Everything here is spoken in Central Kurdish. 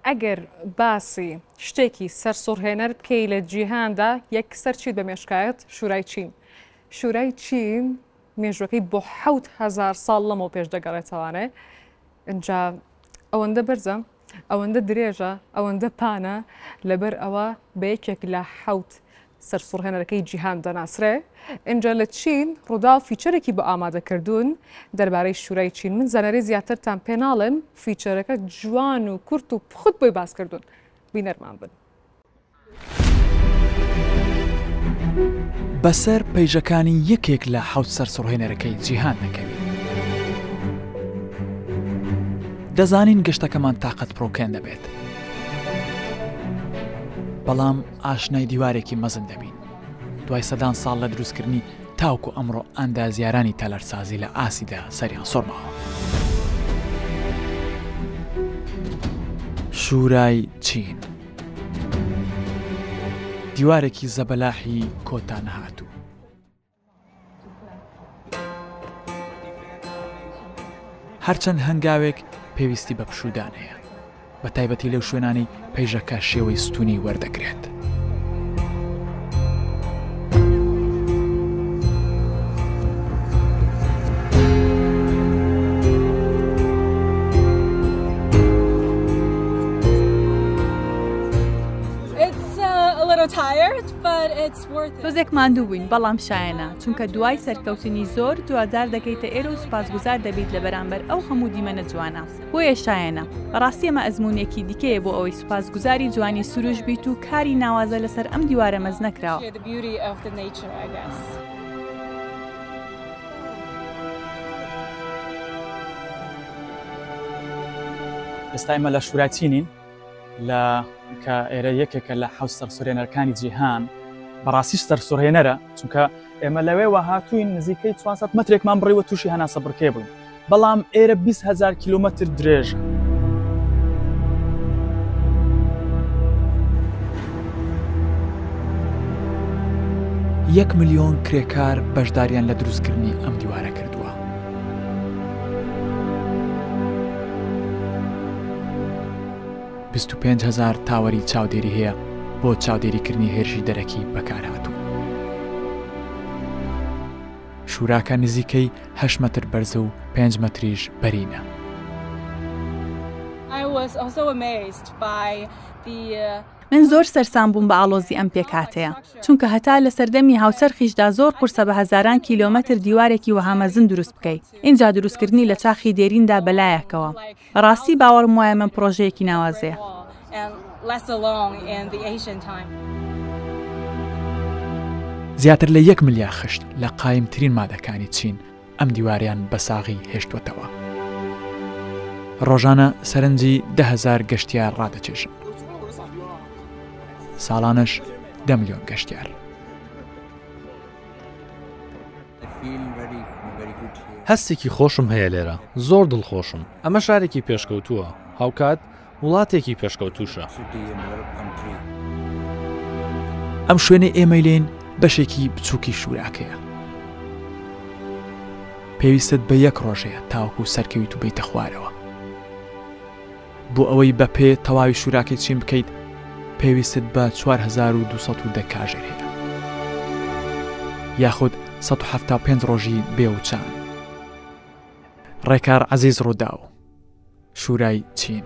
ئەگەر باسی شتێکی سەرسوڕهێنەر بکەی لە جیهاندا یەکسەر چیت بە مێشکایەت؟ شورای چین. شورای چین مێژوەکەی بۆ 7000 ساڵ لەمەو پێش دەگەڕێتەوانێ ئینجا ئەوەندە بەرزە ئەوەندە درێژە ئەوەندە پانە لەبەر ئەوە بە یەکێک لە حەوت سەرسوڕهێنەرەکەی جیهان دەناسرێ. ئینجا لە چین ڕووداو feature ێکی بۆ ئامادە کردوون دەربارەی شورای چین. من زانیاری زیاترتان پێ ناڵێم، feature ەکە جوان و کورت و پوخت بۆی باس کردوون. بینەرمان بن. بەسەر پەیژەکانی یەکێک لە حەوت سەرسوڕهێنەرەکەی جیهان دەکەوین. دەزانین گەشتەکەمان تاقەتپڕوکێن دەبێت. بەڵام ئاشنای دیوارێکی مەزن دەبین دوای سەدان ساڵ لە دروستکردنی تاوکو ئەمڕۆ ئەندازیارانی تەلەرسازی لە ئاسیدا سەریان سوڕماوە. شورای چین دیوارێکی زەبەلاحی کۆتا نەهاتوو. هەرچەند هەنگاوێک پێویستی بە پشوودان هەیە، بە تایبەتی لەو شوێنانەی پەیژەکە شێوەی ستونی وەردەگرێت. تۆزێک ماندوو بووین، بەڵام شایەنە، چونکە دوای سەرکەوتنی زۆر، دواجار دەگەیتە ئێرە و سوپاسگوزار دەبیت لە بەرامبەر ئەو هەموو دیمەنە جوانە، بۆیە شایەنە. بەڕاستی ئەمە ئەزموونێکی دیکەیە بۆ ئەوەی سوپاسگوزاری جوانی سروش بیت و کاری ناوازە لەسەر ئەم دیوارە مەزنە کراوە. ئێستا ئێمە لە شورای چینین. لە کە ئێرە یەکێکە لە حەوت سەرسورێنەرەکانی جیهان بەڕاستیش سەرسوڕهێنەرە چونکە ئێمە لەوێوە هاتوین نزیکەی 400 مەترێکمان بڕیوە تووشی هەناسە بڕکێ بووین بەڵام ئێرە 20هزار کیلومتر درێژە. یەک ملیۆن کرێکار بەشداریان لە دروستکردنی ئەم دیوارە کردووە. 25 هەزار تاوەری چاودێری هەیە بۆ چاودێریکردنی هێرشی دەرەکی بەکارهاتوو. شوراکە نزیکەی 8 مەتر بەرزە و 5 مەتریش بەرینە. من زۆر سەرسام بووم بە ئاڵۆزی ئەم پێکهاتەیە، چونکە هەتا لە سەردەمی هاوچەرخیشدا زۆر قورسە بە هەزاران کیلۆمەتر دیوارێکی وەها مەزن دروست بکەی، ئینجا دروستکردنی لە چاخی دێریندا بەلایەکەوە. بەڕاستی باوەڕم وایە مەم پڕۆژەیەکی ناوازەیە. زیاتر لە یەک ملیار خشت لە قایمترین مادەکانی چین ئەم دیوارەیان بە ساغی هێشتووەتەوە. ڕۆژانە سەرنجی 10,000 گەشتیار ڕادەکێشن. ساڵانەش دە ملیۆن گەشتیار. هەستێکی خۆشم هەیە لێرە، زۆر دڵخۆشم. ئەمە شارێکی پێشکەوتووە، هاوکات وڵاتێکی پێشکەوتووشە. ئەم شوێنەی ئێمەی لێین بەشێکی بچووکی شوراکەیە. پێویستت بە یەک ڕۆژ هەیە تاوەکو سەرکەویت و بێیتە خوارەوە. بۆ ئەوەی بە پێ تەواوی شوراکەی چین بکەیت پێویستت بە 4210 کاژێر هەیە یاخود 175 ڕۆژی بێوچان. ڕێکار عەزیز ڕووداو، شورای چین.